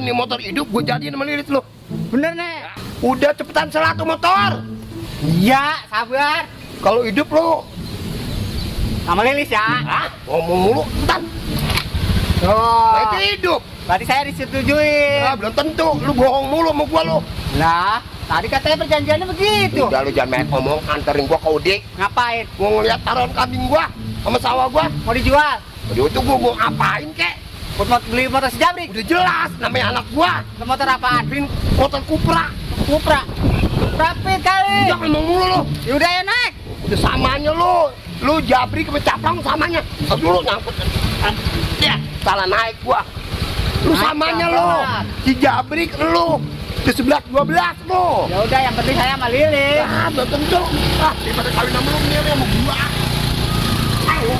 ini motor hidup, gue jadiin sama Lilis lu. Bener nih. Udah cepetan salah tuh motor. Iya, sabar. Kalau hidup lu, Sama Lilis ya. ah, ngomong mulu, entar. Oh. Nah, itu hidup. Berarti saya disetujuin. Ah, belum tentu, lu bohong mulu sama gua lu. Nah, tadi katanya perjanjiannya begitu. Udah lu jangan main ngomong, anterin gua ke Udik. Ngapain? Gua ngeliat taruhan kambing gua sama sawah gua. Mau dijual? Aduh, itu gua ngapain kek? Buat beli motor sejabrik. Udah jelas, namanya anak gua. Motor apaan? Motor Cupra. Cupra. Rapid kali. Jangan ngomong mulu lu. Yaudah ya naik. Udah samanya lu. Lu jabrik sama caplang samanya. Dulu nyangkut. Ya, salah naik gua. Lu Naik samanya lu. pelan-pelan. Si jabrik lu. Ke 11-12 lu. Ya udah, yang penting saya sama Lilis. Ah, belum tentu. Ah, daripada kawin sama lu, ini sama gua. Ayo.